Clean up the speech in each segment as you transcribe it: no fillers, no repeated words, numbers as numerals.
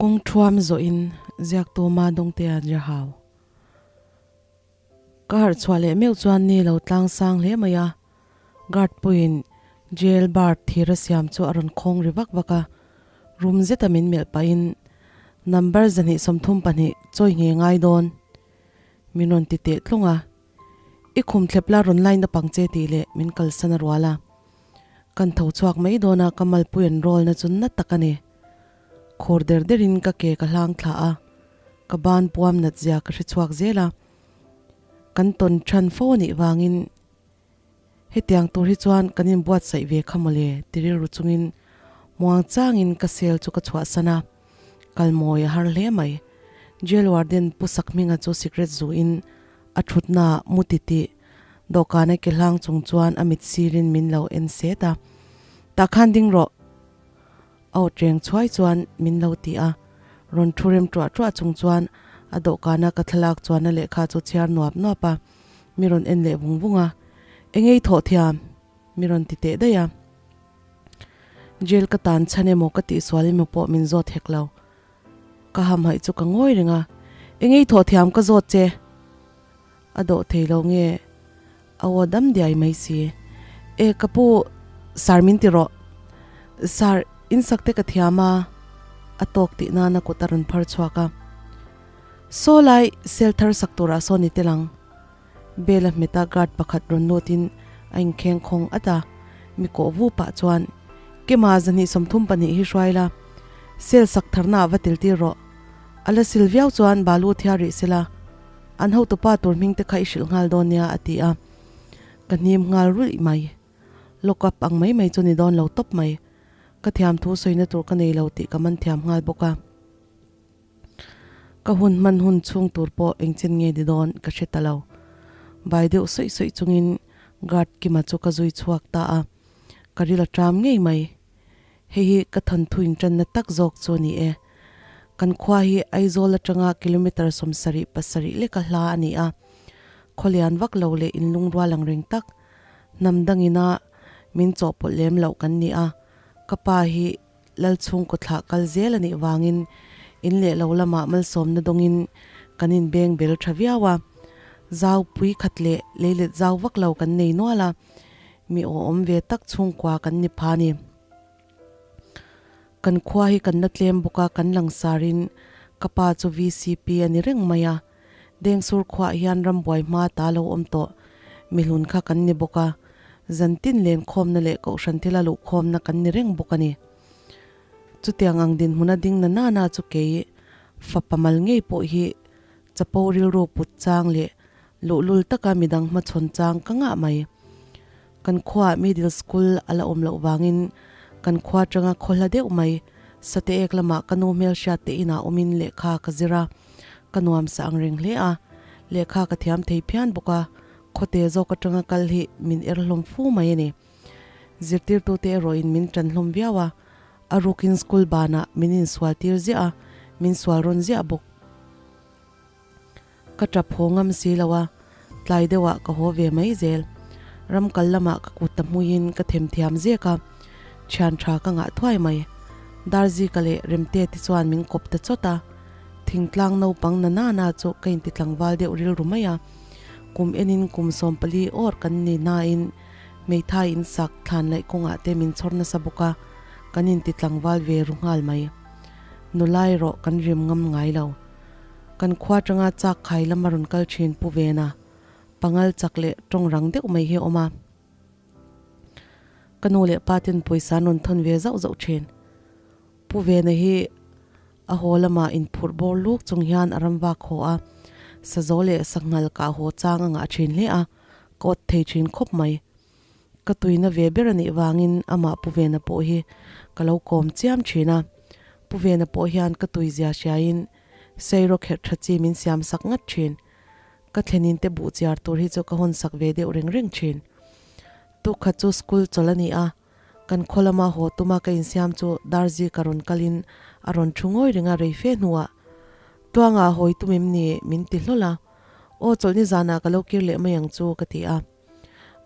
Kawng thuam zawhin ziaktu Ma Dawngtea Jahau. Ka harh chhuah leh meuh chuan ni lo tlang sang hle mai a, guard puiin jail bar thir a siam chu a rawn khawng ri vak vak a, room zeta min melh pahin number 232 chawi nge ngai dawn min rawn ti teh tlung a, I khum thlep la rawn line up ang che tih leh min kalsan a rual a, kan tho chhuak mai dawn a ka malpui an roll na chu na tak a ni. Khur der derin ka ke ka hlang thla a, ka ban puam nat zia ka hre chhuak zel a, kan tawn than fo a nih vangin hetiang tur hi chuan kan inbuatsaih ve kha mawle ti rilru chungin muang changin ka cell chu ka chhuahsan a, kalmawi a har hle mai. Jail warden Pu Sakhminga chu sikret zuin a thutna mu ti tih dawhkana ke hlang chung chuan a mit sirin min lo en set a, Tah khan ding rawh. A aw cheng chhuai chuan min lo ti a, rawn thu rem ṭuah ṭuah chung chuan a dawhkana ka thlalak chuan a lehkha chu chhiar nuap nuap a, mi rawn en leh vung vung a, Engei thawh thiam? mi rawn ti teh daih a. Jail ka tan chhan emaw ka tihsual emaw pawh min zawt hek lo. Ka hamhaih chu ka ngawi reng a, Engei thawh thiam ka zawt che? A dawh thei lo nge? A aw dam diai mai si. E ka pu, sar min ti rawh. Sar, in sak te ka thiam a, a tawk tih nana kut a rawn phar chhuak a. Saw lai sel thar sak turah saw ni tel ang. Bell a hmet a guard pakhat rawn lutin a inkheng khawng at a, mi kawh vu pah chuan, Kema 232 hi hruai la, sel sak tharna ah va tel tir rawh. A la sil viau chuan balu thiar rih sela. An hotupa tur hming te kha i hrilh nghal dawn nia a ti a, ka hnim nghal ruih mai. Lock up ang mai mai chu ni dawn lo tawp mai. Ka thiam thu sawina tur ka nei lo tih ka man thiam nghal bawk a. Ka hun hman hun chhung tur pawh engchen nge ni dawn ka hre ta lo. Bai deuh sawih sawih chungin guard Kima chu ka zui chhuak ta a, ka ril a ṭam ngei mai. Hei hi ka thawnthu inṭanna tak zawk chu a ni e. Kan khua hi Aizawl aṭanga kilometre 77 leka hla a ni a. Khawlian vak lo leh inlungrual ang reng tak, hnam dangina min chawhpawlh lem loh kan ni a. Ka pa hi Lalchhungkaw thlah kal zel a nih vangin in leh lo lamah malsawmna dawngin kan inbeng bel ṭha viau a. Zau pui khat leh leilet zau vak lo kan nei nual a. Mi awhawm ve tak chhungkua kan ni pha ni. Kan khua hi kan la tlem bawk a, kan langsarin ka pa chu VCP a ni reng mai a. Dengsur khuaah hian rambuai hma ta lo awm tawh mihlun kha kan ni bawk a, zantin lenkhawmna leh kohhran thila luhkhawmna kan ni reng bawk a ni. Chutiang ang dinhmuna ding na nana chu kei fapa mal ngei pawh hi chapo rilru put chang leh luhlul taka midang hmachhawn chang ka ngah mai. Kan khuaah middle school a la awm loh vangin kan khua atanga khaw hla deuh mai Sate ek lamah ka nu hmelhriat te inah awmin lehkha ka zir a, ka nuam sa ang reng hle a, lehkha ka thiam thei phian bawk a, khawte zawk atanga kal hi min er hlawm fu mai a ni. Zirtirtute erawhin min tan hlawm viau a, a rukin school banah min insual tir ziah a, min sual rawn ziah bawk. Ka tap haw ngam si lo a, tlai deuhah ka haw ve mai zel. Ram kal lamah ka kut ta hmuiin ka them thiam zek a, thian tha ka ngah thuai mai. Darzika leh Remte te chuan min kawp ta chawt a, thingtlang naupang na na na chu ka inti tlangval deuh rilru mai a. Kum enin kum 14 awr kan ni nain hmeithai insak thlan laih kawngah te min chhawr nasa bawk a, kan inti tlangval ve ru nghal mai. Nula erawh kan rim ngam ngai lo. Kan khua atanga chak khai lama rawn kal thin Pu Vena, pangal chak leh tawng rang deuh mai hi a awm a. Ka nu leh pa ten pawisa an rawn thawn ve zauh zauh thin. Pu Vena hi a haw lamah inphurh bawr luk chung hian a ram vak haw a, sazo leh sanghal kah haw chang a ngah thin hle a, ka awt thei thin khawp mai. Ka tuina ve ber a nih vangin amah Pu Vena pawh hi ka lo kawm chiam thin a. Pu Vena pawh hian ka tuizia hriain Seiraw kherh tha chi min siam sak ngat thin. Ka thlenin te buh chiar tur hi chu ka hawn sak ve deuh reng reng thin. Tukkhat chu school chawlh a ni a, kan khaw lama haw tuma ka insiam chu Darzi ka rawn kalin a rawn thu ngawi reng a rei fe hnuah Tuanga hawi tum em ni min ti hlawl a, Aw chawlhni zanah ka lo kir leh mai ang chu ka ti a.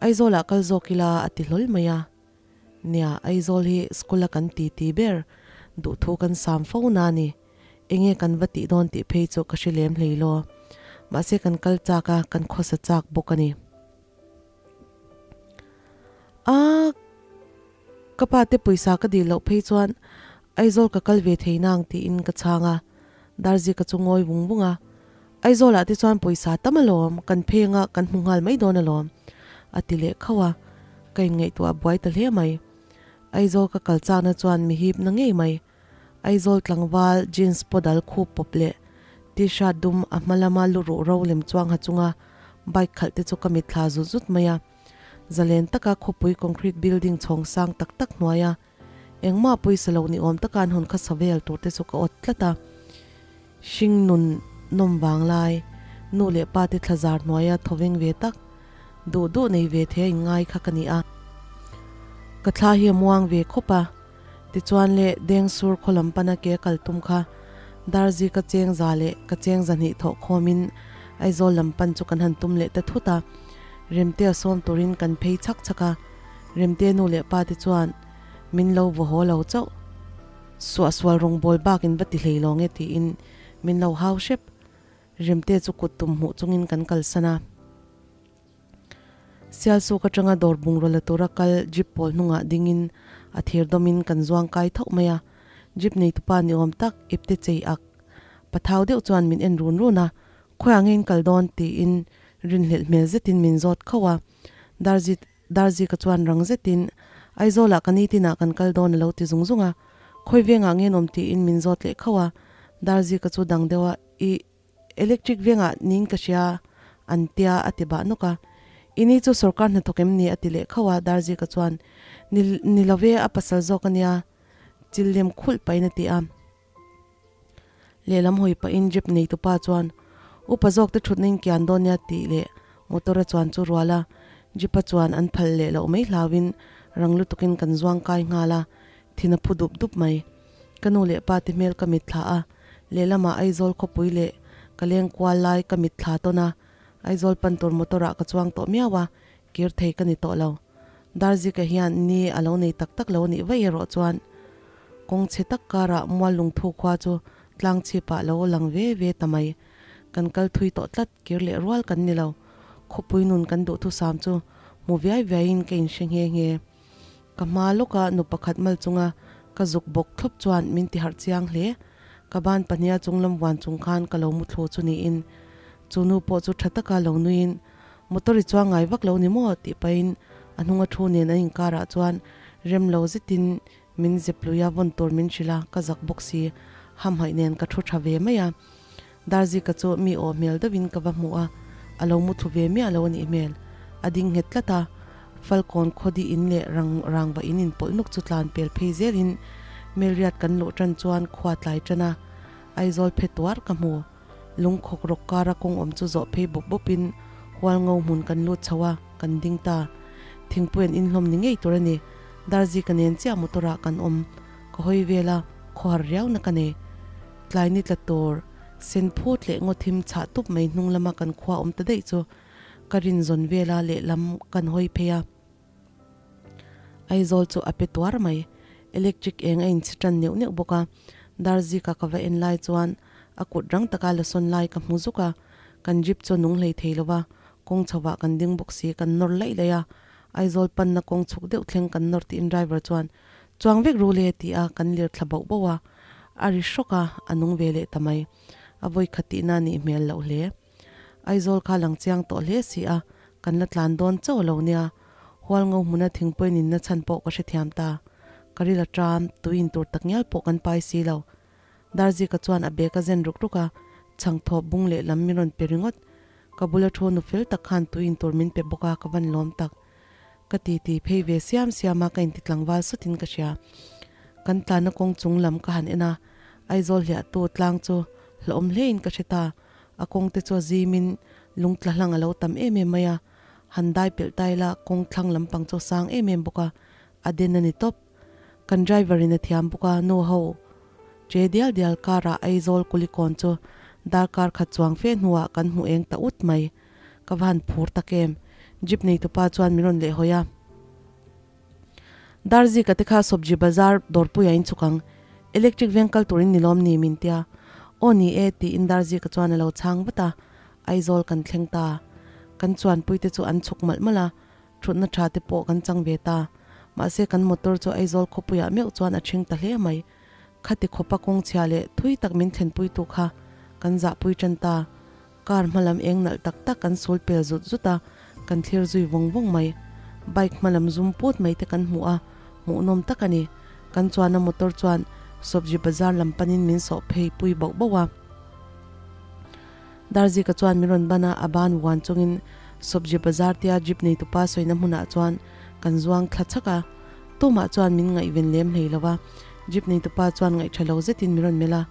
Aizawlah kal zawk ila a ti hlawl mai a. Nia, Aizawl hi school a kan ti ti ber, duhthu kan sam fo na a ni. Enge kan va tih dawn tih phei chu ka hre lem hlei law. Mahse kan kal chak a, kan khawsa chak bawk a ni. A, ka pa te pawisa ka dil loh phei chuan Aizawl ka kal ve thei nang tiin ka chhang a, Darzika chu ngawi vung vung a. Aizawlah te chuan pawisa tam alawm, kan phei anga kan hmu nghal mai dawn alawm, a ti leh khauh a, ka inngaihtuah buai ta hle mai. Aizawl ka kal chakna chuan mi hip na ngei mai. Aizawl tlangval jeans pawdal khup pawp leh t-shirt dum a hma lama lu ruh ro lem chuang ha chunga bike khalh te chu ka mitthla zut zut mai a. Zalen taka khawpui concrete building chhawng sang tak tak hnuaia Engmah pawisa lo ni awm taka an hawn kha sa vel tur te chu ka awt tlat a. Hring nun nawm vang lai, nu leh pa te thla zar hnuaia thawveng ve tak, duh duh nei ve thei a inngai kha ka ni a. Ka thla hi a muang ve khawp a, tichuan le Dengsur khaw lam pana ke a kal tum kha Darzi ka cheng za leh ka cheng zahnih thawh khawmin Aizawl lam pan chu kan han tum leh ta thut a, Remte a sawm turin kan phei chhak chhak a. Remte nu leh pa te chuan min lo vaw haw lo chauh. Suahsual rawngbâwl bâkin va ti hlei lo nge tiin min lo hau hrep. Remte chu kut tum hmuh chungin kan kalsan a. Sialsuk aṭanga dawr bungraw la tura kal jeep pawl hnungah dingin a thir dawmin kan zuang kai thauh mai a. Jeep neitupa ni awm tak ipte chei ak pathau deuh chuan min en run run a, Khawiah nge in kal dawn? tiin rinhlelh hmel zetin min zawt khauh a. Darzit Darzika chuan rang zetin, Aizawlah ka nitinah kan kal dawn a lo ti zung zung a, khawi vengah nge nawm tiin min zawt leh khauh a, Darzika chu dang deuh a, Ih, electric vengah niin ka hria an tia a ti bah nawk a, I ni chu sawrkar hnathawk em ni a ti leh khauh a, Darzika chuan, Ni, ni lo ve, a pasal zawk a nia, chil lem khulh pahin a ti a. Lehlam hawi pahin jeep neitupa chuan upa zawk te thutna in kian dawn nia tih leh motor a chuan chu rual a, jeep a chuan an phal leh loh mai hlauhin rang lutukin kan zuang kai nghal a, thin a phu dup dup mai. Ka nu leh pa te hmel ka mitthla a, lehlamah Aizawl khawpui leh ka leng kual lai ka mitthla tawn a, Aizawl pan tur motor ah ka chuang tawh miau a, kir thei ka ni tawh lo. Darzika hian ni a lo nei tak tak lo a nih vaih erawh chuan kawng chhe tak karah mual lungthu khua chu tlang chhipah lo lang ve ve ta mai. Kan kal thui tawh tlat kir leh rual kan ni lo. Khawpui nun kan duhthusam chu hmu viai viaiin ka inhre nghe nghe. Ka hma lawka nu pakhat mal chunga ka zuk bawk thlawp chuan min ti harh chiang hle. Ka ban pahniha chunglam vuan chung khan ka lo muthlu chu niin chu nu pawh chu tha taka lo nuiin Motor i chuang ngai vak lo ni maw? tih pahin a hnunga thu nen an inkarah chuan rem lo zetin min zep lui a, vawn tur min hrilh a, ka zak bawk si, hamhaih nen ka thu tha ve mai a. Darzika chu mi aw hmel deuhin ka va hmu a, a lo mu thlu ve miah lo a nih hmel. A ding nghet tlat a, Falkawn khawdi in leh rang rangva in inpawlh nuk chu tlan pel phei zelin Melriat kan luh tan chuan khua tlai tan a, Aizawl phe tuar ka hmu. Lungkhawk rawk kara kawng awm chu zawh phei bawp bawpin hual ngo hmun kan lut chho a, kan ding ta. Thingpui an inhlawm ni ngei tur a ni. Darzika nen chiah motor ah kan awm. Ka hawi vel a, khawhar riauna ka nei. Tlai ni tla tur, sen phut leh ngaw thim chhah tup mai hnung lama kan khua awm ta daih chu ka rin zawn vela lehlam kan hawi phei a. Aizawl chu a pe tuar mai. Electric eng a inchhi tan neuh neuh bawk a. Darzika ka va en lai chuan a kut rang taka la sawn lai ka hmu zuk a. Kan jeep chu a nung hlei thei lo va, kawng chhovah kan ding bawk si, kan nawr laih laih a. Aizawl panna kawng chhuk deuh thleng kan nawr tiin driver chuan, Chuang vek ru le ti a kan lir thla bauh bauh a. A ri hrawk a, a nung ve leh ta mai. A vawi khat tihna a nih hmel loh hle. Aizawl kha lang chiang tawh hle si a, kan la tlan dawn chauh lo nia. Hualngo hmuna thingpui ninna chhan pawh ka hrethiam ta. Ka ril a ṭam, tui in tur tak ngial pawh kan pai si lo. Darzika chuan a bag a zen ruk ruk a, chhang thawp bung leh lam min rawn pe ringawt. Ka bula thu nu fel tak khan tui in tur min pe bawk a, ka van lawm tak. Ka ti ti phei ve siam siam a, ka inti tlangval sawtin ka hria. Kan tlanna kawng chung lam ka han en a, Aizawl hliahtu tlang chu hlauhawm hlein ka hre ta. A kawng te chu a zimin lung tla hlang a lo tam em em mai a, han dai pelh ta ila kawng thlang lampang chu a sang em em bawk a, a den a ni tawp. Kan driver in a thiam bawk a, nu ho che dial dial car ah Aizawl Kulikawn chu darkar khat chuang fe hnuah kan hmu eng ta ut mai. Ka va han phur tak em. Jeep neitupa chuan min rawn lehhawi a. Darzika te kha Sobji Bazar dawrpuiah in chhuk ang. Electric veng kal turin ni lawm ni min tia. Aw ni e, tiin Darzika chuan a lo chhang vat a, Aizawl kan thleng ta. Kan chuanpuite chu an chhuk malh malh a, thutna tha te pawh kan chang ve ta. Mahse kan motor chu Aizawl khawpuiah meuh chuan a ṭhing ta hle mai. Khati khawpa kawngchhia leh thui tak min thlenpuitu kha kan zahpui ṭan ta. Car hma lam eng nalh tak tak kan sul pel zut zut a, kan thlir zui vawng vawng mai. Bike hma lam zum put mai te kan hmu a, hmuhnawm tak a ni. Kan chuan a motor chuan Sobji Bazar lam panin min sawh phei pui bauh bauh a. Darzika chuan min rawn ban a, a ban vuan chungin Sobji Bazar tia jeep neitupa sawina hmunah chuan kan zuang thla chhak a. Tumah chuan min ngaihven lem hlei lo a, jeep neitupa chuan ngaihṭha lo zetin min rawn melh a.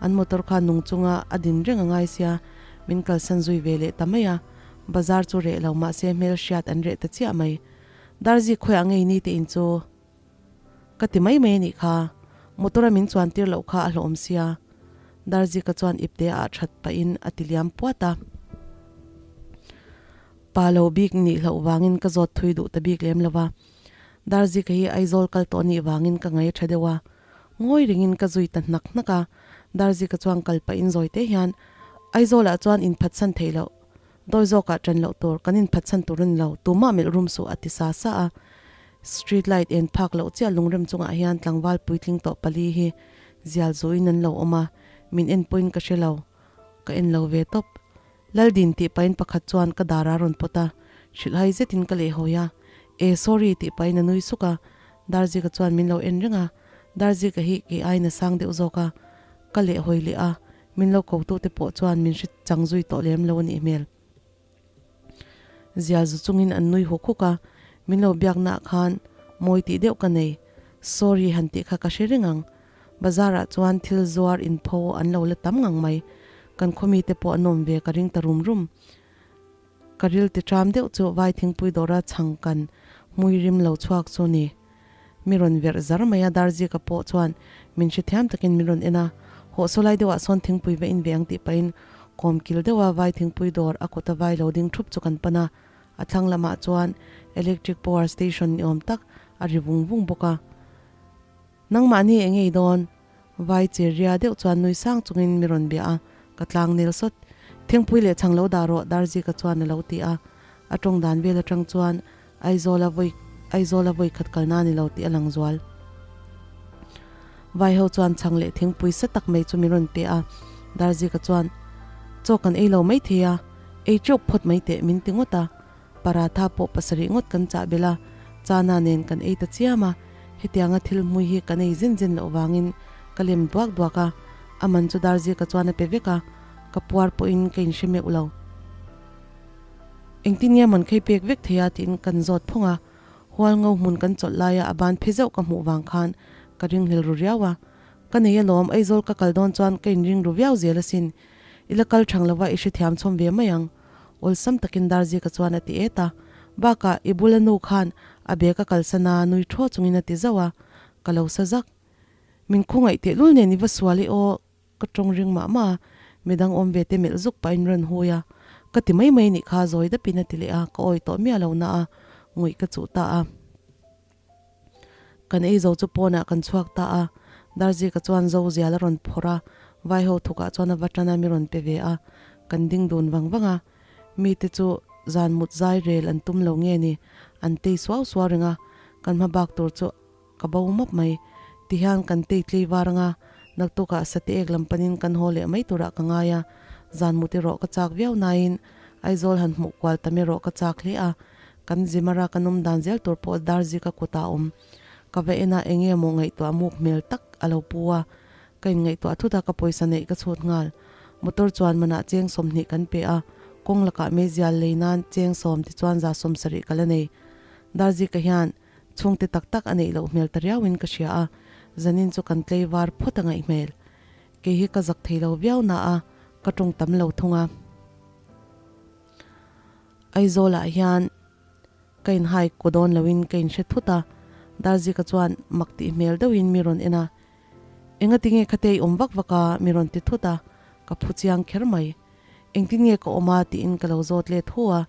An motor kha nung chunga a din reng a ngai sia, min kalsan zui ve leh ta mai a. Bazar chu reh lo mahse hmel hriat an reh ta chiah mai. Darzi khawiah ngei ni te in chu ka ti mai mai a nih kha. Motor a min chuan tir loh kha a hlawhawm sia. Darzi ka chuan ipte ah that pahin a ti liam puat a. Pa lo bik nih hlauh vangin ka zawt thui duh ta bik lem lo va. Darzi ka hi Aizawl kal tawh nih vangin ka ngaih a tha deuh a. Ngawi ringin ka zui ta hnak hnak a, Darzika chuan kal pahin zawi te hian, Aizawlah chuan inphatsan theih loh, dawi zawkah ṭan loh tur, kan inphatsan tur a ni lo, tumah melh rum suh a ti sa sa a. Street light en phak loh chiah lungrem chungah hian tlangval puitling tawh pali hi zial zuiin an lo awm a, min en pawhin ka hre lo, ka en lo ve tawp. Laldin tih pahin pakhat chuan ka dar a rawn pawt a, hrilhhai zetin ka lehhawi a, E sorry tih pahin a nui suk a, Darzika chuan min lo en reng a, Darzika hi kei aiin a sang deuh zawk a, ka lehhawi leh a, min lo ko tute pawh chuan min hre chang zui tawh lem lo a nih hmel. Zial zu chungin an nui huk huk a, min lo biaknaah khan mawi tih deuh ka nei, sorry han tih kha ka hre reng ang. Bazar ah chuan thil zuar inpho an lo la tam ngang mai, kan khaw mite pawh an awm ve ka ring ta rum rum. Ka ril ti ṭam deuh chu vai thingpui dawra chhang kan hmui rim lo chhuak chu ni. Mi rawn verh zar mai a, Darzika pawh chuan min hrethiam takin min rawn en a, hawh saw lai deuhah sawn thingpui va in ve ang tih pahin kawm kil deuha vai thingpui dawr a kawta vai lo ding ṭhup chu kan pan a, a thlang lamah chuan electric power station ni awm tak a ri vung vung bawk a. Nangmahni eng ei dawn? Vai che ria deuh chuan nui sang chungin mi rawn bia a, ka tlang nel sawt. Thingpui leh chhang lo dah rawh Darzika chuan a lo ti a. A tawng dan vel atang chuan Aizawl a vawi Aizawl a vawi khat kalna a ni lo tih a lang zual. Vai ho chuan chhang leh thingpui sa tak mai chu min rawn pe a, Darzika chuan Chaw kan ei lo mai thei a, ei teuh phawt mai teh min ti ngawt a. Paratha pawh pasarih ngawt kan chah belh a, chana nen kan ei ta chiam a, hetianga thil hmui hi kan ei zen zen loh vangin ka lem duak duak a, a man chu Darzika chuan a pe vek a, ka puar pawhin ka inhre meuh lo. Engtin nge man khei pek vek thei a tiin kan zawt phung a, hual ngo hmun kan chawlh laia a ban phe zeuh ka hmuh vang khan ka ringhlel ru riau a, ka nei alawm Aizawl ka kal dawn chuan ka inring ru viau zel asin, i la kal thang lova i hrethiam chhawm ve mai ang. Awlsam takin Darzika chuan a ti et a, bakah i bula nu khan a bag a kalsan a nui thaw chungin a ti zauh a, ka lo sa zak. Min khawngaih tehlul nen i va sual i aw ka tawng ring mah mah a, midang awm ve te melh zuk pahin rawn hui a, ka ti mai mai nih kha zawi dapin a ti leh a, ka awi tawh miah lo na a, ngawih ka chuh ta a. Kan ei zo chu pawnah kan chhuak ta a, Darzika chuan zo zial a rawn phawrh a, vai ho thukah chuan a va tan a mi rawn pe ve a, kan ding dun vang vang a, mite chu zan mut zai rel an tum lo nge ni, an tei suau suau reng a, kan hma bak tur chu ka bo mawp mai, tihian kan tei tlei var anga, naktukah sate ek lam panin kan haw leh mai turah ka ngai a, zan mut erawh ka chak viau nain Aizawl han hmuh kual tam erawh ka chak hle a. Kan zimara kan awm dan zel tur pawh Darzika kutah a awm. Ka va en a, eng nge maw ngaihtuah muk hmel tak a lo pu a. Ka inngaihtuah thut a, ka pawisa neih ka chhut nghal. Motor chuan manah cheng 20 kan pe a, kawng lakah meizial lei nan cheng 10 tichuan 70 ka la nei. Darzika hian chhungte tak tak a neih loh hmel ta riauin ka hria a, zanin chu kan tlei var phawt a ngaih hmel. Kei hi ka zak thei lo viau na a, ka tawng tam lo thung a. Aizawlah hian ka inhai kaw dawn loin ka inhre thut a, Darzika chuan mak tih hmel deuhin mi rawn en a, Engati nge khate i awm vak vak a? mi rawn ti thut a, ka phu chiang kher mai. Engtin nge ka awm a? tiin ka lo zawt let hu a,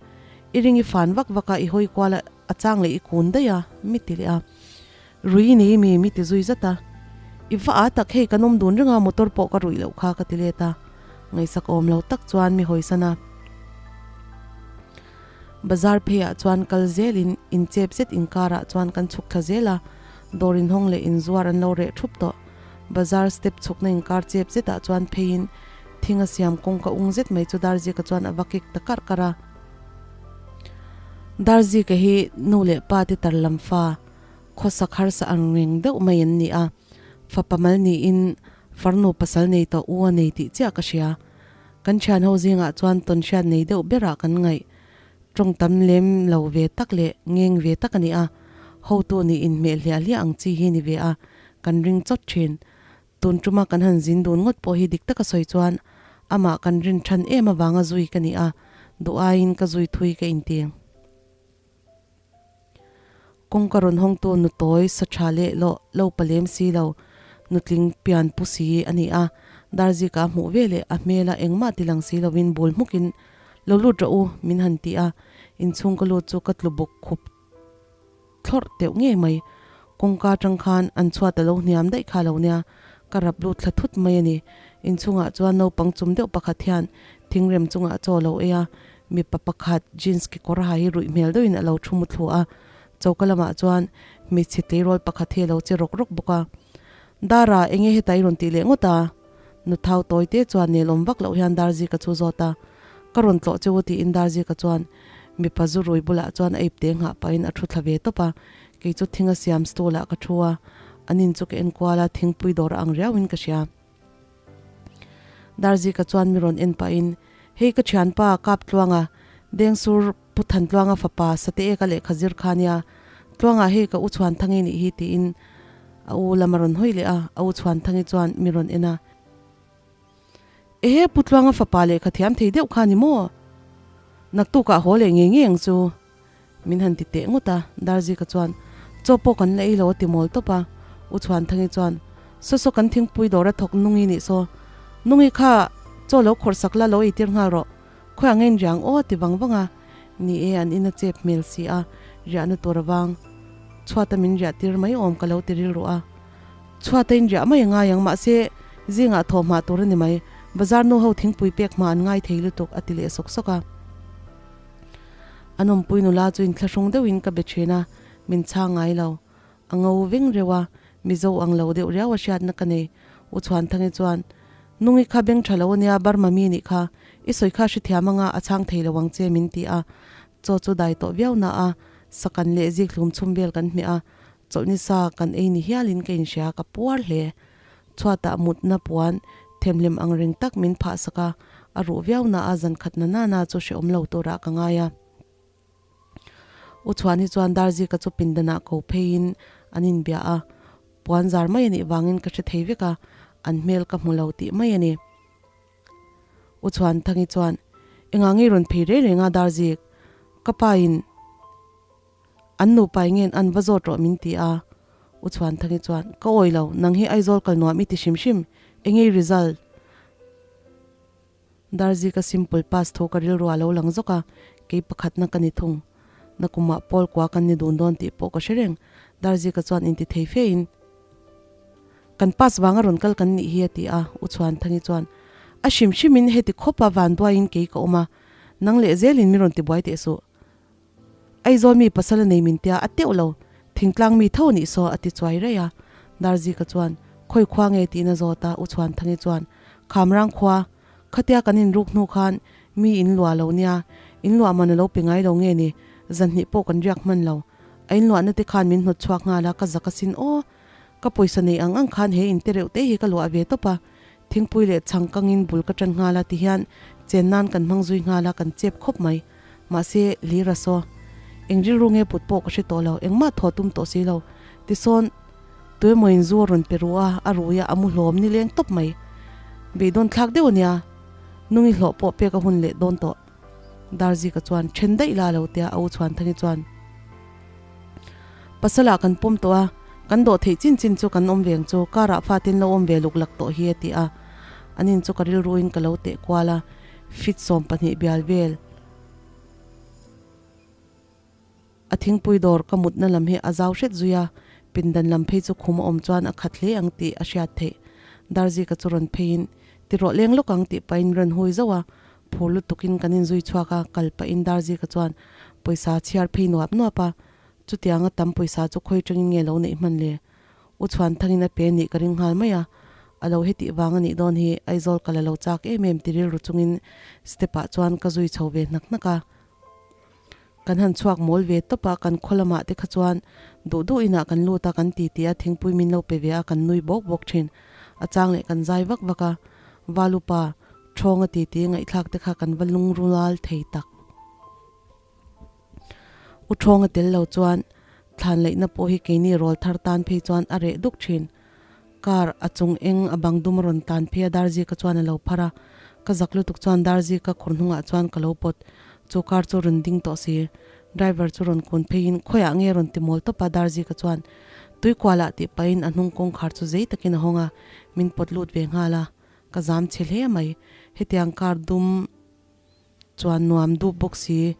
I ring i fan vak vak a, i hawi kual a, a chang leh i kun daih a, mi ti leh a. Rui i nei mi? mi ti zui zat a. I va a tak hei kan awm dun reng a, motor pawh ka ruih loh kha ka ti let a. Ngaihsak awm lo tak chuan mi hawisan a. Bazar pheiah chuan kal zelin inchep zet inkarah chuan kan chhuk thla zel a, dawr inhawng leh inzuar an lo reh thup tawh. Bazar step chhukna inkar chep zetah chuan pheiin thing a siam kawngka ung zet mai chu Darzika chuan a va kik ta karh karh a. Darzika hi nu leh pa te tar lam fa khawsak harsa ang reng deuh mai an ni a, fapa mal niin farnu pasal nei tawh u a nei tih chiah ka hria. Kan thian ho zingah chuan tawnhriat nei deuh berah kan ngaih. Tawng tam lem lo ve tak leh ngeng ve tak a ni a, hotu nih inhmeh hliah hliah ang chi hi ni ve a, kan ring chawt thin. Tun tuma kan han zin dun ngawt pawh hi dik taka sawi chuan amah kan rin than em avanga zui ka ni a, duh aiin ka zui thui ka inti. Kawngka rawn hawngtu nu tawi sa tha leh lawh lo pa lem si lo, nutling pian pu si a ni a, Darzika a hmuh ve leh a hmela engmah ti lang si lovin bul hmukin, Lo lut rawh u, min han ti a, inchhung ka lut chu ka tlu bawk khup thlawrh teuh ngei mai. Kawngka atang khan an chhuat a lo hniam daih kha lo nia, ka rap lut thla thut mai a ni. Inchhungah chuan naupang chum deuh pakhat hian thingrem chungah chaw a lo ei a, Mipa pakhat jeans kekawr ha hi ruih hmel deuhin a lo thu muthlu a, choka lamah chuan hmeichhe tleirawl pakhat hi a lo che rawk rawk bawk a. Dara, enge heta i rawn tih leh ngawt a? Nuthau tawi te chuan nelawm vak loh hian Darzika chu zawt a, Ka rawn tlawh che u tiin Darzika chuan mipa zu rui bulah chuan a ipte nghah pahin a thu thla ve tawp a, kei chu thinga siam stool ah ka thu a, an in chu ka enkual a, thingpui dawr a ang riauin ka hria. Darzika chuan mi rawn en pahin, Hei ka thianpa Kap Tluanga, Dengsur Pu Than Tluanga fapa Sate Eka lehkha zir kha nia, Tluanga hei ka u chhuan Thangi nih hi tiin a u lam a rawn hawi leh a, a u chhuan Thangi chuan mi rawn en a. Ehe Pu Tluanga fapa lehkha thiam thei deuh kha ni maw? Naktukah haw leh ngei ngei ang chu. Min han ti teh ngawt a, Darzika chuan, Chaw pawh kan la ei lo a ti mawl tawp a. U Chhuanthangi chuan, Saw saw kan thingpui dawr a thawk Nungi nih saw. Nungi kha chaw lo khawrh sak la lo ei tir nghal rawh. Khawiah nge in riang aw a ti vang vang a. Ni e, an in a chep hmel si a, riahna tur avang chhuata min riah tir mai awm ka lo ti rilru a. Chhuata in riah mai a ngai ang, mahse zingah thawh hmah tur a ni mai. Bazar nu ho thingpui pek hma an ngai thei lutuk a ti leh sawk sawk a. A nawmpui nula chu inthlahrung deuhin ka be thin a, min chhang ngai lo. A ngo veng reuh a, Mizo ang lo deuh riau a hriatna ka nei. U Chhuanthangi chuan, Nungi kha beng tha lo ania, Burma mi nih kha. I sawi kha hrethiam anga a chhang thei lo ang che min ti a. Chaw chu dai tawh viau na a, sakan leh zik hlum chhum vel kan hmeh a, chawlhni sa kan ei ni hialin ka inhria, ka puar hle. Chhuatah mutna puan themhlem ang reng tak min phah sak a, a ruh viau na a zan khat na nana chu hrehawm lo turah ka ngai a. U Chhuan hi chuan Darzika chu pindanah ko pheiin an inbia a, puan zar mai a nih vangin ka hre thei vek a, an hmel ka hmu lo tih mai a ni. U Chhuan Thangi chuan, Engah ngei rawn phei reng reng a Darzik? Ka pa in. An nupa ngen an va zawt rawh min ti a, U Chhuanthangi chuan, Ka awi lo, nang hi Aizawl kal nuam i ti hrim hrim, eng nge i result? Darzika simple pass thu ka rilru a lo lang zawk a, kei pakhatna ka ni thung. Nakumah Paul kua kan ni dun dawn tih pawh ka hre reng. Darzika chuan inti thei fe in, Kan pass vanga rawn kal kan nih hi a ti a, U Chhuanthangi chuan, A hrim hrimin heti khawpa vanduaiin kei ka awm a, nang leh zelin min rawn tibuai teh suh. Aizawl mi pasal a nei min tia a teuh lo, thingtlang mi tho nih saw a ti chuai raih a. Darzika chuan, Khawi khua nge tiin a zawt a, U Chhuanthangi chuan, Khamrang khua, khatia kan inruk hnu khan mi in luah lo nia, in luah man a lo pe ngai lo nge ni, zanhnih pawh kan riak hman lo. A in luahna te khan min hnawt chhuak nghal a, ka zak asin aw. Ka pawisa nei ang ang khan he inte reuh te hi ka luah ve tawp a, thingpui leh chhang kangin bul ka tan nghal a ti hian chen nan kan hmang zui nghal a, kan chep khawp mai. Mahse, Lira saw, eng rilru nge put pawh ka hre tawh lo, engmah thaw tum tawh si lo. Tisawn, tuemawin zu a rawn pe ru a, a rui a, a mu hlawm ni leng tawp mai. Beidawn thlak deuh a nia, nungi hlawh pawh pek a hun leh dawn tawh. Darzika chuan, Then daih la lo tia a u Chhuanthangi chuan, Pasal ah kan pawm tawh a, kan dawh theih chin chin chu kan awm veng chu, car ah fatin lo awm ve luk lak tawh hi a ti a. An in chu ka rilruin ka lo teh kual a, fit 12 bial vel a thingpui dawr ka mutna lam hi a zau hret zui a, Pindan lam phei chu khum a awm chuan a khat hle ang tih a hriat theih. Darzika chu rawn pheiin, Ti rawh leng lawk ang tih pahin rawn hui zauh a, phur lutukin kan inzui chhuak a, kal pahin Darzika chuan pawisa a chhiar phei nuap nuap a, chutianga tam pawisa chu khawi tangin nge lo neih hman le? U chhuan thangin a pe nih ka ring nghal mai a, a lo hetih vang a nih dawn hi Aizawl kal a lo chak em em ti rilru chungin step ah chuan ka zui chho ve hnak hnak a. Kan han chhuak mawl ve tawp a, kan khaw lamah te kha chuan duh duh inah kan lut a, kan ti ti a, thingpui min lo pe ve a, kan nui bawk bawk thin. A chang leh kan zai vak vak a, Valupa, Thawnga ti ti ngaihthlak te kha kan va lungrual thei tak. U Thawnga tel lo chuan thlan laihna pawh hi keini rawl thar tan phei chuan a reh duk thin. Car a chung eng a bang dum a rawn tan phei a, Darzika chuan a lo phar a, ka zak lutuk chuan Darzika khur hnungah chuan ka lo pawt. Chu car chu rawn ding tawh si. Driver chu rawn kun pheiin khawiah nge rawn ti mawl tawp a, Darzika chuan tuikualah tih pahin a hnung kawngkhar chu zei takin a hawng a, min pawt lut ve nghal a, ka zam chhe hle mai. Hetiang car dum chuan nuam dup bawk si.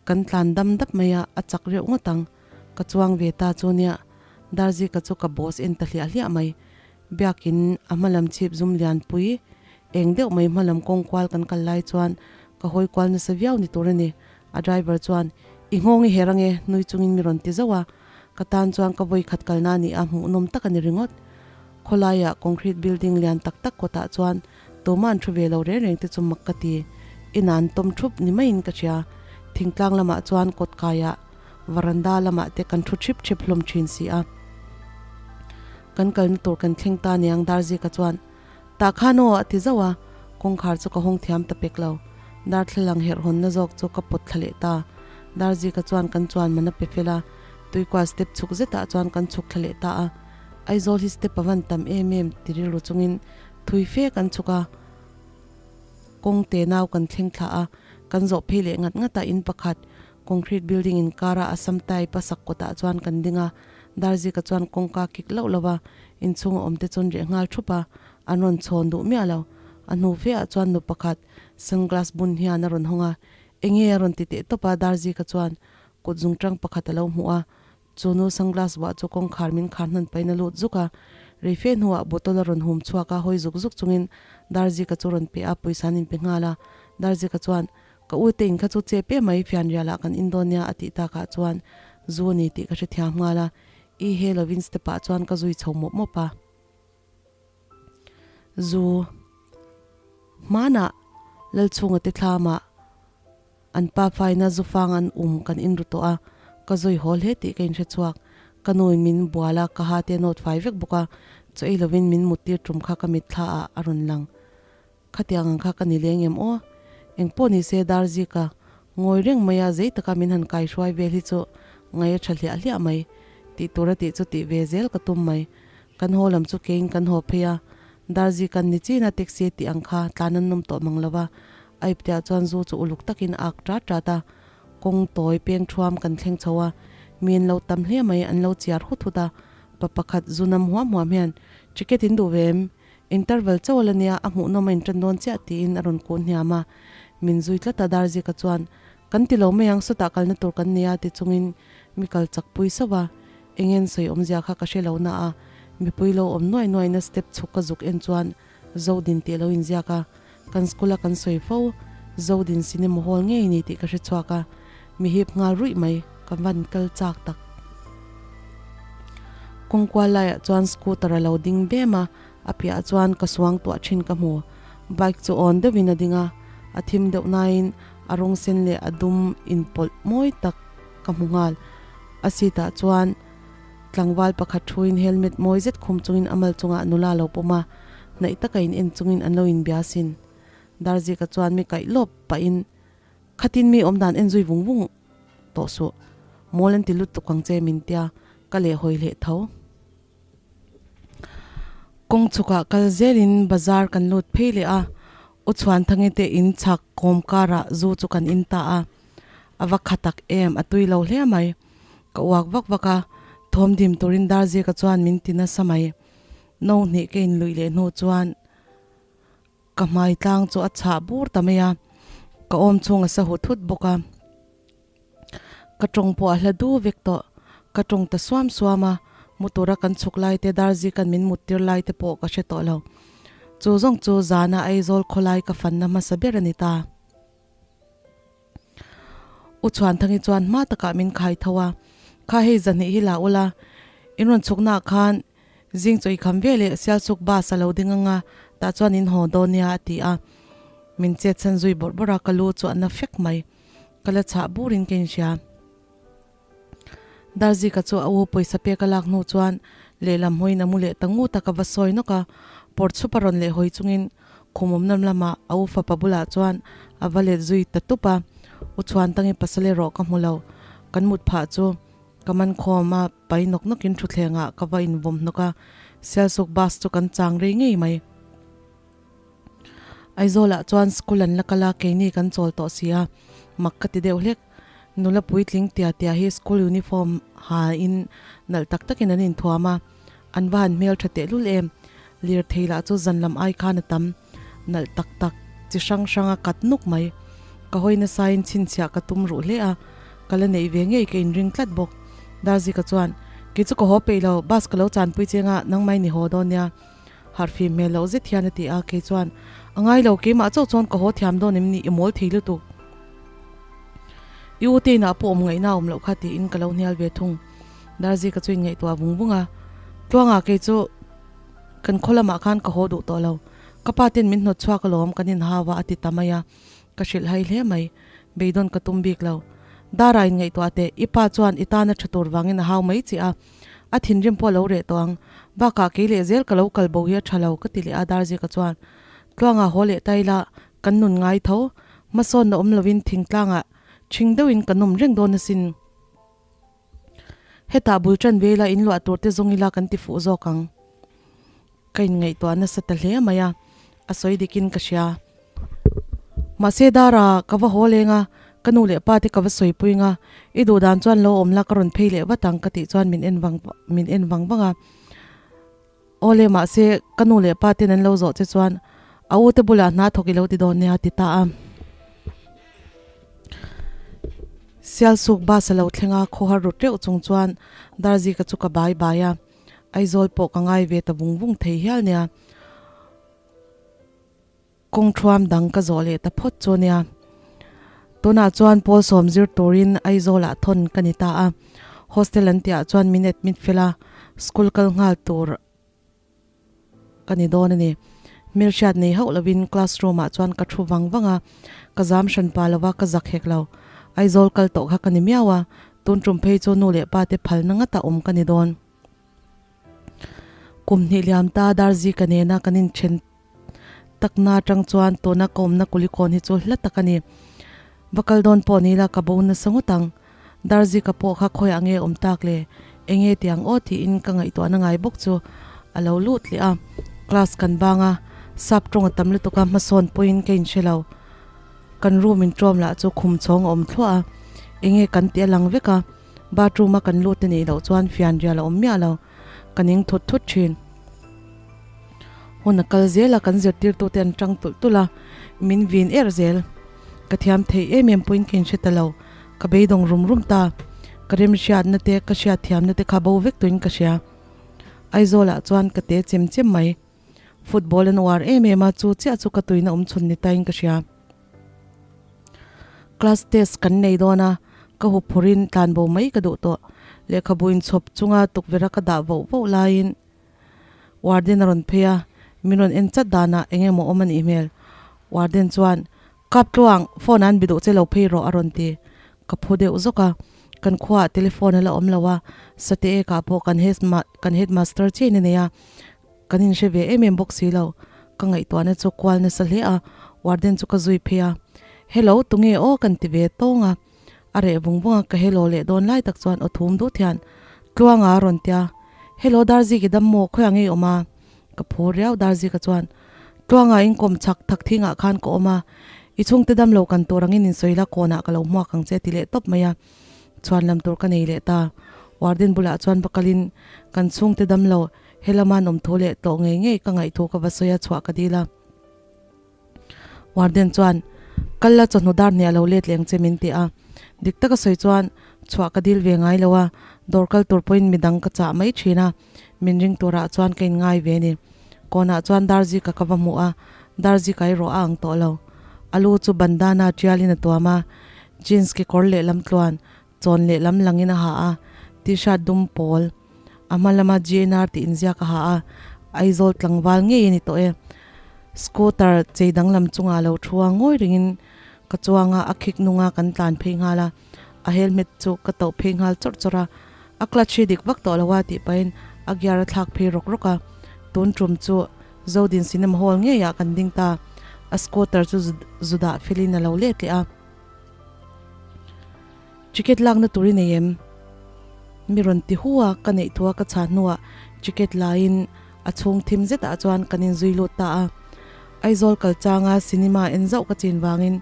Kan tlan dam dap mai a, a chak reuh ngawt ang. Ka chuang ve ta chu nia, Darzika chu ka boss en ta hliah hliah mai. Biakin a hma lam chhip zum lianpui eng deuh mai hma lam kawng kual kan kal lai chuan ka hawi kual nasa viau ni tur a ni. A driver chuan, I nghawng i her ange, nui chungin mi rawn ti zauh a. Ka tan chuan ka vawi khat kalna a ni a, hmuhnawm tak a ni ringawt. Khawlaiah concrete building lian tak tak kawtah chuan Tuma an thu ve lo reng reng te chu mak ka ti. Inah an tawm thup ni maiin ka hria. Thingtlang lamah chuan kawt kaiah varanda lamah te kan thu thip thip hlawm thin si a. Kan kalna tur kan thleng ta niang Darzika chuan, Tah khan aw a ti zauh a, kawngkhar chu ka hawng thiam ta pek lo. Darthlalang herh hawnna zawk chu ka pawt thla leh ta. Darzika chuan kan chuan man a pe fel a, tuikua step chhuk zetah chuan kan chhuk thla leh ta a. Aizawl hi step a van tam em em ti rilru chungin Thui fe kan chhuk a, kawng te nau kan thleng thla a, kan zawh phei leh ngat ngat a, in pakhat concrete building inkara Assam type a sak kawtah chuan kan ding a, Darzika chuan kawngka kik loh lo a, inchhunga awm te chuan reh nghal thup a, an rawn chhawn duh miah lo. A hnu fe ah chuan nu pakhat sunglass bun hian a rawn hawng a, enge a rawn ti teh tawp a, Darzika chuan kut zungtang pakhat a lo hmuh a, Chu nu sunglass vuah chu kawngkhar min khar hnan pahin a lut zuk a, reife hnuah bottle a rawn hum chhuak a, hawi zuk zuk chungin Darzika chu rawn pe a, pawisa an inpe nghal a. Darzika chuan, Ka u te in kha chu chep em mai, fianrialah kan in dawn nia a tih takah chuan zu a ni tih ka hrethiam nghal a, i he lovin step ah chuan ka zui chho mawp mawp a. Zu hmanah Lalchhunga te thlamah An pa faina zufang an um kan inru tawh a, ka zawi haw hle tih ka inhre chhuak. Ka nuin min bual a, ka ha te a nawt fai vek bawk a, chaw ei lovin min muttir tum kha ka mitthla ah a rawn lang. Khatiang ang kha ka ni leng em aw? Engpawh ni se Darzika ngawi reng mai a, zei taka min han kai hruai vel hi chu ngai a tha hliah hliah mai. Tih tur a tih chu tih ve zel ka tum mai. Kan haw lam chu keiin kan haw phei a, Darzikan ni chin a taxi a tih ang kha tlan an nawm tawh mang lo va, A ipteah chuan zu chu uluk takin a ak ṭat ṭat a, kawng tawi peng ṭhuam kan thleng chho a, mi an lo tam hle mai, an lo chiar hut hut a, pa pakhat zu nam huam huam hian, Ticket in duh ve em? Interval chauh a la nia, a hmuhnawm a inṭan dawn chiah tiin a rawn kun hniam a, min zui tlat a, Darzika chuan, Kan ti lo mai ang, sawtah kalna tur kan nia ti chungin mi kal chak pui sauh a, engen sawi awmzia kha ka hre lo na a, mipui lo awm nuai nuaina step chhuk ka zuk en chuan Zodin tih a lo inziak a, Kan school a kan sawi fo, Zodin cinema hall ngei ni tih ka hre chhuak a, mi hip nghal ruih mai, ka van kal chak tak. Kawng kual laiah chuan scooter a lo ding bem a, a piahah chuan ka suang tuah thin ka hmu. Bike chu awn deuhin a ding a, a thim deuh nain a rawng sen leh a dum inpawlh mawi tak ka hmu nghal. A seat ah chuan Tlangval pakhat thuin helmet mawi zet khum chungin a mal chungah nula a lo pawm a, hnaih taka in en chungin an lo inbia asin. Darzika chuan mi kaih lawp pahin, Khatin mi awmdan en zui vung vung tawh suh, mawl an ti lut tuk ang che min tia, ka leh hawi hleh tho. Kawng chhukah kal zelin bazar kan lut phei leh a, U Chhuanthangi te in chhak kawm karah zu chu kan in ta a, a va kha tak em, a tui lo hle mai. Ka uak vak vak a, thawm dim turin Darzika chuan min ti nasa mai. No hnih ka inluih leh hnu chuan ka hmai tlang chu a chhah bur ta mai a, ka awm chhung a sa hut hut bawk a. Ka tawng pawh a hla du vek tawh. Ka tawng ta suam suam a, mu tura kan chhuk lai te Darzikan min mut tir lai te pawh ka hre tawh lo. Chu zawng chu zana Aizawl khawlai ka fanna hmasa ber a ni ta. U Chhuanthangi chuan hma takah min khai tho a, Kha hei zahnih hi la ula, in rawn chhuknaah khan zing chaw i kham ve leh Sialsuk bus a lo ding anga tah chuan in haw dawn nia a ti a. Min chetchhan zui bawrh bawrh a, ka lu chu a na fek mai. Ka la chhah burin ka inhria. Darzika chu a u pawisa pek a lak hnu chuan lehlam hawiin a mu leh ta ngut a, ka va sawi nawk a, pawr chhup a rawn leh hawi chungin khum awmna lamah a u fapa bulah chuan a va let zui ta tup a, U Chhuantangi pasal erawh ka hmu lo, kan mut phah chu ka man khawm a, pai nawk nawkin thutthlengah ka va invawm hnawk a, Sialsuk bus chu kan chang rei ngei mai. Aizawlah chuan school an la kal a, keini kan chawl tawh si a, mak ka ti deuh hlek. Nula puitling tia tia hi school uniform ha in nalh tak takin an inthuam a, an va han hmel tha tehlul em. Lirthei lah chu zan lam ai khan a tam, nalh tak tak, chi hrang hrang a kat nuk mai. Ka hawi nasain chhinchhiah ka tum ruh hle a, ka la neih ve ngei ka inring tlat bawk. Darzika chuan, Kei chu ka haw peih lo, bus ka lo chanpui cheng a, nangmah in i haw dawn nia. Harhfim hmel loh zet hian a ti a, kei chuan, A ngai lo, keimah chauh chuan ka haw thiam dawn em ni, i mawl thei lutuk. I u te inah pawh awm ngaihna a awm loh kha tiin ka lo hnial ve thung. Darzika chu inngaihtuah vung vung a, Tluangah kei chu kan khaw lamah khan ka haw duh tawh lo, ka pa ten min hnawt chhuak alawm, kan inhau a a ti ta mai a, ka hrilh hai hle mai, beidawn ka tum bik lo. Dara inngaihtuah teh, i pa chuan i tana tha tur vangin a hau mai che a, A thinrim pawh a lo reh tawh ang. Bakah kei leh zel ka lo kal bo hi a tha lo ka ti leh a Darzika chuan Tluanga haw leh ta ila kan nun ngai tho. Hmasawnna awm lovin thingtlangah ṭhing deuhin kan awm reng dawn asin. Hetah bul ṭan ve ila inluah tur te zawng ila kan ti fuh zawk ang. Ka inngaihtuah nasa ta hle mai a, a sawi dikin ka hria. Mahse Dara, ka va haw leng a, ka nu leh pa te ka va sawipui nga, i duh dan chuan lo awm la ka rawn phei leh vat ang ka tih chuan min en vang min en vang vang a. Awle mahse ka nu leh pa ten an lo zawh che chuan a u te bulah hna thawk i lo ti dawn nia a ti ta a. Sialsuk bus a lo thleng a, khawhar ru teuh chung chuan Darzika chu ka bai bai a. Aizawl pawh ka ngai ve ta vung vung thei hial nia. Kawng thuam dang ka zawh leh ta phawt chu nia. Tunah chuan pawl sawm zir turin Aizawlah thawn ka ni ta a. Hostel an tihah chuan min admit fel a, school kal nghal tur ka ni dawn a ni. Hmelhriat nei hauh lovin classroom ah chuan ka thu vang vang a, ka zam hran pa lova ka zak hek lo. Aizawl kal tawh kha ka ni miau a, tun tum phei chu nu leh pa te phalna ngata awm ka ni dawn. Kum hnih liam ta Darzika nena kan inthen takna atang chuan tuna ka awmna Kulikawn hi chu hla tak a ni. Va kal dawn pawh ni ila ka bo nasa ngawt ang. Darzika pawh kha khawiah nge awm tak le? Enge ti ang aw tiin ka ngaihtuahna ngai bawk chu a lo lut leh a. Class kan bang a, sap tawng a tam lutuk a, hmasawn pawhin ka inhre lo. Kan room intawm lah chu khum chhawng a awm thluah a, enge kan tih a lang vek a. Bathroom a kan lut a nih loh chuan fianrial a awm miah lo, ka ning thut thut thin. Hun a kal zel a, kan zirtirtute an tang tulh tulh a, min vin er zel. Ka thiam theih em em pawhin ka inhre ta lo, ka beidawng rum rum ta. Ka remhriatna te, ka hriatthiamna te kha bo vek tuin ka hria. Aizawlah chuan ka te chem chem mai. Football an uar em em a, chu chiah chu ka tuina awm chhun ni tain ka hria. Class test kan nei dawn a, ka hup phurin tlan bo mai ka duh tawh. Lehkhabu inchhawp chunga tukverha ka dah voh voh laiin warden a rawn phei a, min rawn en chat danah eng emaw awm a nih hmel. Warden chuan, Kap tluang, phone ah an bi duh che lo phei rawh a rawn ti. Ka phu deuh zawk a, kan khuaah telephone a la awm lo a, Sate ekah pawh kan kan headmaster chiahin a nei a, Kan inhre ve em em bawk si lo. Ka ngaihtuahna chu kual nasa hle a, warden chu ka zui phei a. Hello, tunge aw kan ti ve tawng a. A reh vung vung a, ka hello leh dawn lai tak chuan aw thum dut hian Tluanga a rawn tia. Hello Darziki dam maw, khawiah nge i awm a? Ka phur riau Darzika chuan Tluanga in kawm chhak thak thingah khan ka awm a, i chhungte dam lo kan tur angin insawi la kawnah ka lo hmuak ang che a ti leh tawp mai a. Chhuan lam tur ka nei leh ta. Warden bulah chuan va kalin kan chhungte dam lo He lama an awm thu leh tawh ngei ngei ka ngaih thu ka va sawi a chhuah ka dil a. Warden chuan, Kal la chawhnu dar hnih a lo let leng che min ti a. Dik taka sawi chuan chhuah ka dil ve ngai lo a. Dawr kal tur pawhin midang ka chah mai thin a, min ring turah chuan ka inngai ve a ni. Kawnah chuan Darzika ka va hmu a, Darzika erawh a ang tawh lo. A lu chu bandana tialin a tuam a, jeans kekawr lehlam tluan chawn lehlam langin a ha a, t-shirt dum pawl, a hma lama GNR tih inziak a ha a, Aizawl tlangval ngei a ni tawh e. Scooter chei danglam chungah lo thu a, ngawi rengin ka chuang a, a khik nunga kan tlan phei nghal a, a helmet chu ka tauh phei nghal chawrh chawrh a, a clutch hi dik vak tawh lo a tih pahin a gear a thlak phei rawk rawk a, tun tum chu Zodin Cinema Hall ngeiah kan ding ta, a scooter chu zu dah felin a lo let leh a. Ticket lakna tur i nei em? Mi rawn ti hu a, ka neih thu a ka chah hnuah ticket laiin a chhung thim zetah chuan kan inzui lut ta a. Aizawl kal changa cinema en zauh ka chin vangin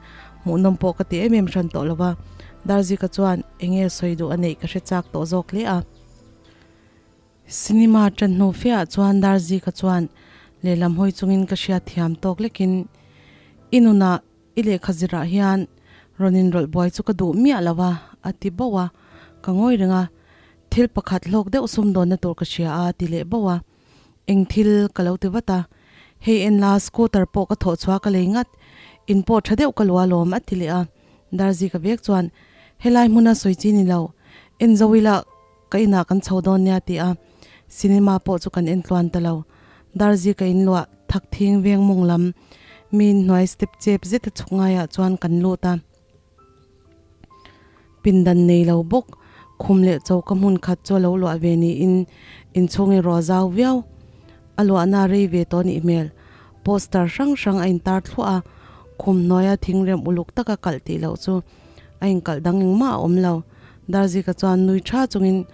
hmuhnawm pawh ka ti em em hran tawh lo va, Darzika chuan enge sawi duh a neih ka hre chak tawh zawk hle a. Cinema tan hnu fiah chuan Darzika chuan lehlam hawi chungin ka hriat thiam tawk lekin i nunah I lehkha zirah hian rawn inrawlh buai chu ka duh miah lo a, a ti bauh a, ka ngawi reng a, thil pakhat hlawk deuh sumdawnna tur ka hria a, ti leh bauh a, eng thil ka lo ti vat a, hei en la scooter pawh ka thawh chhuah ka lei ngat, in pawh tha deuh ka luah alawm a ti leh a, Darzi ka vek chuan helai hmuna sawi chi ni lo, en zo ila ka inah kan chho dawn nia ti a, cinema pawh chu kan en tluan ta lo. Darzi ka inluah thak thing veng mawng lam mi inhnuai step chep zeta chhuk ngaiah chuan kan lut a. Pindan nei lo bawk, khum leh choka hmun khat chu a lo luah ve niin inchhung erawh a zau viau. A luahna a rei ve tawh nih hmel. Poster hrang hrang a intar thluah a, khum hnuaia thingrem uluk taka kalh tih loh chu a inkalh dang engmah a awm lo. Darzika chuan nui tha chungin,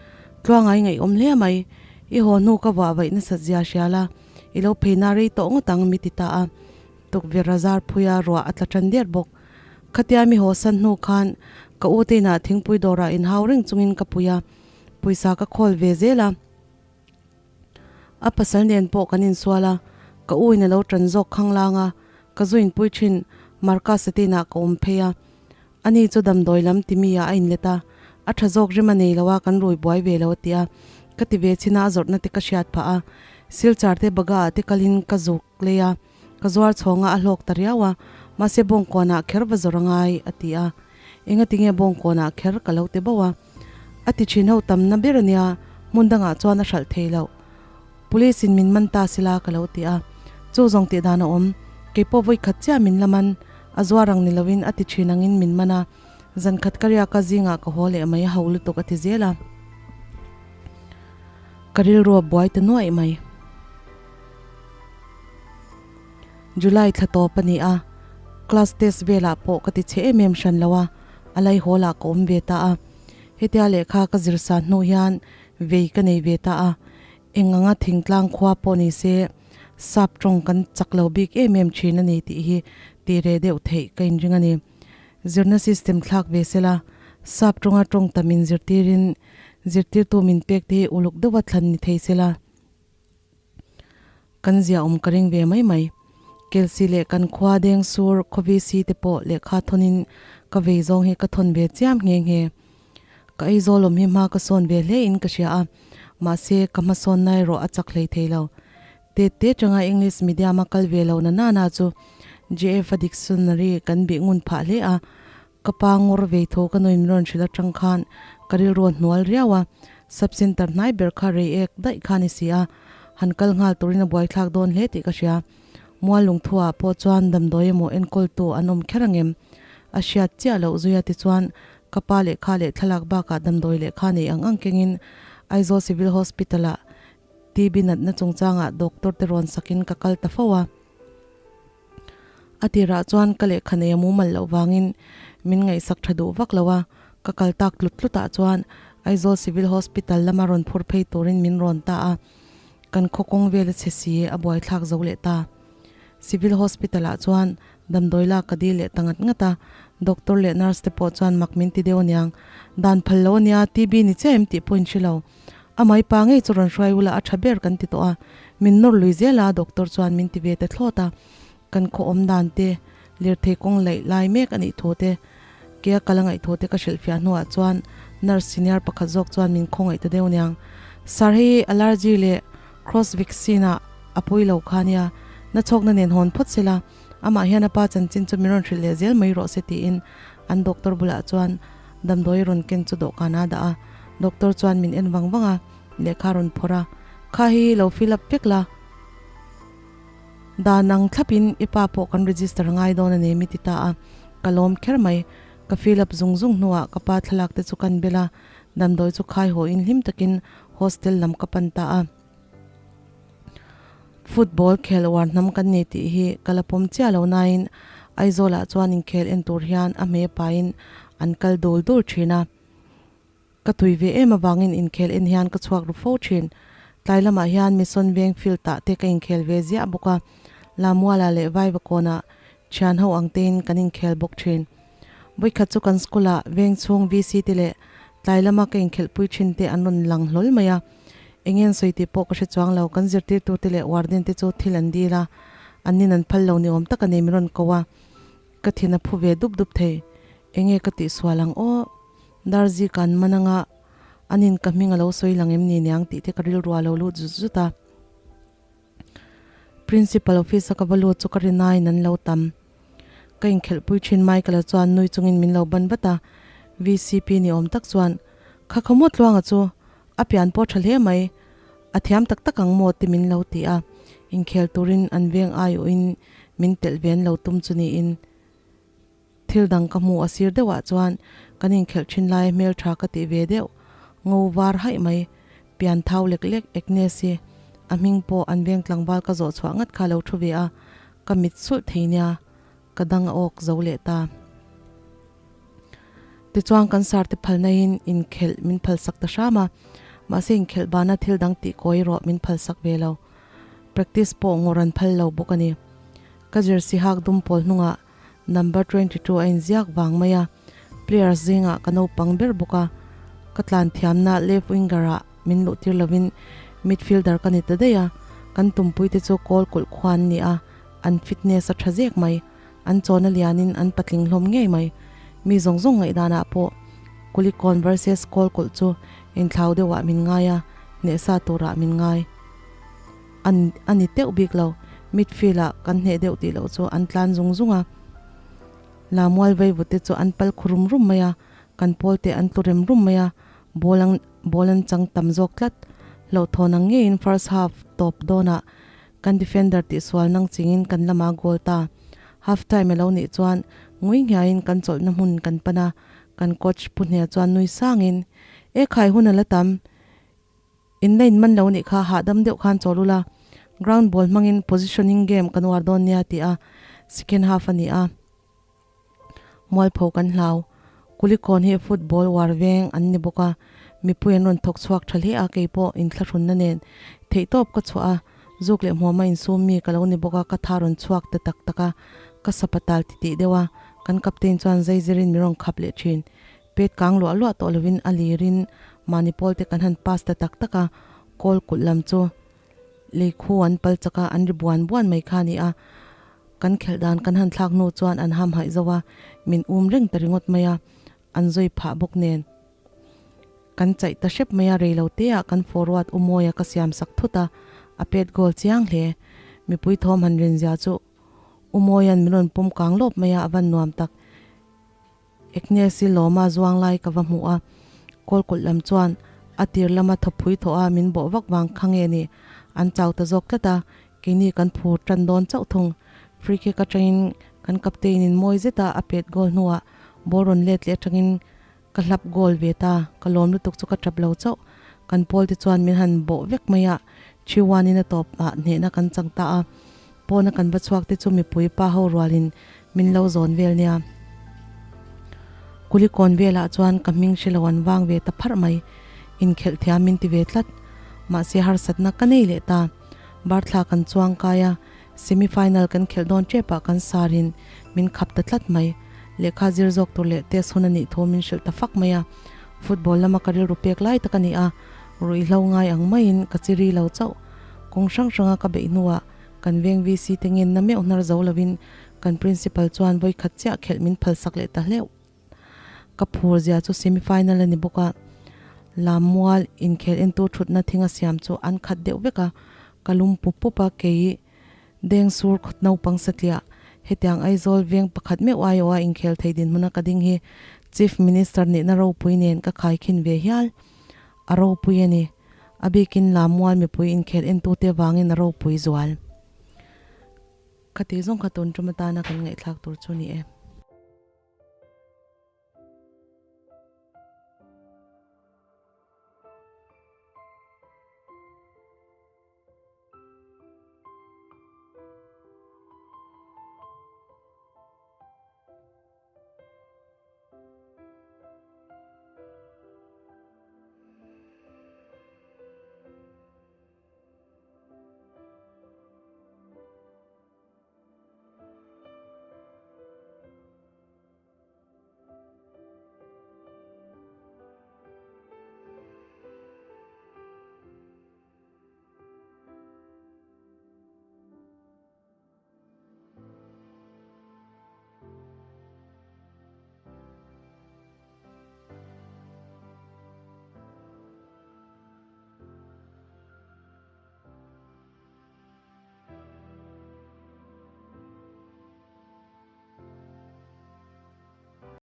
Tluanga i ngaihawm hle mai, i haw hnu ka vuah vaih nasat zia hria la, i lo phei na rei tawh ngawt ang mi ti ta a. Tukverh a zar phui a, ruah a tla tan der bawk. Khatia mi haw san hnu khan ka u te inah thingpui dawrah inhau reng chungin ka pui a, pawisa ka khawl ve zel a. A pasal nen pawh kan insual a, ka u in a lo tan zawk khanglang a, ka zu inpui thin Marcus a te inah ka awm phei a. Ani chu damdawi lam ti mi ah a inlet a, a tha zawk rim a nei lo a, kan rui buai ve lo a ti a, ka ti ve chin a, a zawrhna te ka hriat phah a, Silchar te baga ah te kalin ka zuk lei a, ka zuar chhawng a, a hlawk ta riau a, mahse bawngkawn ah kher va zawrh a ngai a ti a, engatinge bawngkawn ah kher ka lo ti bauh a, a ti thin ho tamna ber a nia, hmun dangah chuan a hralh thei loh. Police in min man ta sila ka lo ti a, chu zawng tih dan a awm, keipawh vawi khat chiah min la man, a zuar ang ni lovin a ti thin angin min man a, zan khat ka riak a zingah ka haw leh mai a ho lutuk a ti zel a, ka rilru a buai ta nuaih mai. July thla tawp a ni a, class test velah pawh ka ti chhe em em hran lo a, a lai hawl ah ka awm ve ta a, hetia lehkha ka zir san hnu hian vei ka nei ve ta a, eng anga thingtlang khua pawh ni se sap tawng kan chak lo bik em em thin a ni tih hi tih reh deuh theih ka inring a ni. Zirna system thlak ve sela, sap tawnga tawng tam inzirtirin zirtirtu min pek te hi uluk deuha thlan ni thei sela. Kan zia awm ka ring ve mai mai. Kelsey leh kan khua deng sur khaw VC te pawh lehkha thawnin ka vei zawng hi ka thawn ve chiam nghe nghe. Ka Aizawl awm hi hma ka sawn ve hle in ka hria a, mahse ka hmasawn na erawh a chak hlei thei lo. Tet te tanga English medium a kal ve lo na nana chu JF a dictionary kan bih ngun phah hle a, Ka pa ngawr vei tho ka nuin rawn hrilh atang khan ka rilru a hnual riau a, sub centre hnai ber kha rei ek daih kha a ni si a, han kal nghal turin a buaithlak dawn hle tih ka hria. Mual lungthuah pawh chuan damdawi emaw enkawltu an awm kher ang em? A hriat chiah loh zuia tichuan ka pa lehkha leh thlalak bakah damdawi lehkha nei ang ang kengin Aizawl Civil Hospital-ah TB natna chungchangah doctor te rawn sakin ka kal ta fo a. A tirah chuan ka lehkha nei a mumal loh vangin min ngaihsak tha duh vak lo a, ka kal tak tlut tlut ah chuan Aizawl Civil Hospital lama rawn phur phei turin min rawn ta a, kan khaw kawng vel a chhe si a buaithlak zo leh ta. Civil Hospital ah chuan damdawi lak ka dil leh ta ngat ngat a, doctor leh nurse te pawh chuan mak min ti deuh aniang, dan phal lo ania, TB ni chiah em tih pawh in hre lo. A mai pa ngei chu rawn hruai ula a tha ber kan ti tawh a, min nawr lui zel a, doctor chuan min ti ve ta thlawt a, kan khaw awm dan te, lirthei kawng laih lai mek a nih thu te, Kea kal a ngaih te ka hrilhfiah hnuah chuan nurse senior pakhat zawk chuan min khawngaih ta deuh niang. Sir hei allergy leh cross vaccine ah a pui lo kha nia, na chhawkna nen hawn phawt sela, amah hian a pa chanchin chu min rawn hrilh leh zel mai rawh se tiin an doctor bulah chuan damdawi rawn ken chu dawhkan a dah a. Doctor chuan min en vang vang a, lehkha rawn phawrh a, Kha hi lo fill up vek la, Dan ang thlapin i pa pawh kan register ngai dawn a ni mi ti ta a, ka lawm kher mai. Ka fill up zung zung hnuah ka pa thlalak te chu kan bel a, damdawi chu khai haw in hlim takin hostel lam ka pan ta a. Football khel uar hnam kan ni tih hi ka la pawm chiah lo nain Aizawlah chuan inkhel en tur hian a hme pain an kal dul dul thin a. Ka tui ve em avangin inkhel en hian ka chhuak ru fo thin. Tlai lamah hian Mission Veng field tah te ka inkhel ve ziah bawk a, Lamuala leh Vaivakawnah thian ho ang tein kan inkhel bawk thin. Vawikhat chu kan school ah veng chhung VC te leh tlai lama ka inkhelhpui thin te an rawn lang hlawl mai a. Eng nge an sawi tih pawh ka hre chuang lo, kan zirtirtu te leh warden te chu thil an dil a, an nin an phal lo ni awm tak a nei min rawn ko a, ka thin a phu ve dup dup thei. Eng nge ka tihsual ang aw? Darzi kan man anga anin ka hming a lo sawi lang em ni niang tih te ka rilru a lo lut zut zut a. Principal office a ka va lut chu ka ri naiin an lo tam. Ka inkhelhpui thin Michael-a chuan nui chungin min lo ban vat a, VCP ni awm tak chuan, Kha khaw maw Tluanga chu, a pian pawh tha hle mai, a thiam tak tak ang maw ti min lo ti a, inkhel turin an veng aiawhin min telh ve an lo tum chu niin. Thil dang ka hmu a sir deuhah chuan kan inkhelh thin lai hmeltha ka tih ve deuh, ngo var haih mai, pian thau lek lek Agnes i a hming pawh an veng tlangval ka zawh chhuah ngat kha lo thu ve a, ka mit sulh thei nia, ka dang a awk zo leh ta. Tichuan kan sar te phalnain inkhelh min phalsak ta hram a, mahse inkhelh bana thil dang tih kawi erawh min phalsak ve lo. Practice pawh ngawr an phal lo bawk a ni. Ka jersey hak dum pawl hnungah Number 22 a inziak vang mai a, players zingah ka naupang ber bawk a, ka tlan thiamna left winger ah min luh tir lovin midfielder ka ni ta daih a, kan tumpui te chu kawl kulh khua an ni a, an fitness a tha zek mai, an chawna lianin an patling hlawm ngei mai. Mi zawng zawng ngaihdanah pawh Kulikawn versus kawl kulh chu inthlau deuhah min ngai a, hnehsa turah min ngai. An a ni teuh bik lo. Midfield ah kan hneh deuh tih loh chu an tlan zung zung a. Lamual veivut te chu an pal khu rum rum mai a, kan pawl te an tlu rem rum mai a, ball an ball an chang tam zawk tlat. Hlauhthawn ang ngeiin first half tawp dawnah kan defender tihsual nang chingin kan lama goal ta. Half time a lo nih chuan ngui nghiaiin kan chawlhna hmun kan pan a, kan coach Pu Hne chuan nui sangin, E khai hun a la tam. In la in man lo nih kha hahdam deuh khan chawl ula, ground ball hmangin positioning game kan uar dawn nia tih a second half a ni a, mualpho kan hlau. Kulikawn hi football uar veng an ni bawk a, mipui an rawn thawk chhuak tha hle a, keipawh inthlahrunna nen theihtawp ka chhuah a, zuk leh hmuama insum mi ka lo ni bawk a, ka tha rawn chhuak ta tak tak a, ka sapatal titih deuh a, kan captain chuan zaizirin min rawn khap leh thin. Pet kang luah luah tawh lovin a lirin mahni pawl te kan han pass ta tak tak a, kawl kulh lam chu lei khu an pal chak a, an ri buan buan mai kha a ni a. Kan khelh dan kan han thlak hnu chuan an ham haih zo a, min um reng ta ringawt mai a, an zui phah bawk nen. Kan chaih ta hrep mai a, reilo te ah kan forward u Mawia ka siam sak thut a, a pet goal chiang hle. Mipui thawm han rin zia chu u Mawia'n min rawn pawm kang lawp mai a, a van nuam tak. Agnes-i lawma zuang lai ka va hmuh a, Kawlkulh lam chuan a tir lama thawphui thawh a min bawh vak vang kha nge ni, an chau ta zawk tlat a, keini kan phur tan dawn chauh thung. Free kick atangin kan captain in mawi zeta a pet goal hnuah ball rawn let leh atangin ka hlap goal ve ta, ka lawm lutuk chu ka tap lo chauh. Kan pawl te chuan min han bawh vek mai a, Chiwan in a tawp ah hnehna kan chang ta a. Pawna kan va chhuak te chu mipui pa ho rualin min lo zawn vel nia. Kulikawn velah chuan ka hming hre lo an vang ve ta pharh mai. Inkhelh thiam min ti ve tlat. Mahse harsatna ka nei leh ta. Barthla kan chuang kai a, semi final kan khelh dawn tepah kan sarin min khap ta tlat mai. Lehkha zir zawk tur leh test hun a nih thu min hrilh ta fak mai a. Football lama ka rilru pek lai tak a ni a, ruihhlo ngai ang maiin ka chi ri lo chauh. Kawng hrang hranga ka beih hnuah Kan veng VC te ngenna meuh hnar zo lovin kan Principal chuan vawikhat chiah khelh min phalsak leh ta hleuh. Ka phur zia chu semi final a ni bawk a, Lammual inkhel entu thutna thinga siam chu an khat deuh vek a, ka lum pup pup a, kei Dengsur khawt naupang satliah hetiang Aizawl veng pakhat meuh aiawha inkhel thei dinhmuna ka ding hi Chief Minister nihna ropui nen ka khaikhin ve hial. A ropui a ni. A bikin Lammual mipui inkhel entute avangin a ropui zual. Khati zawng kha tun tum atana kan ngaihthlak tur chu ni e.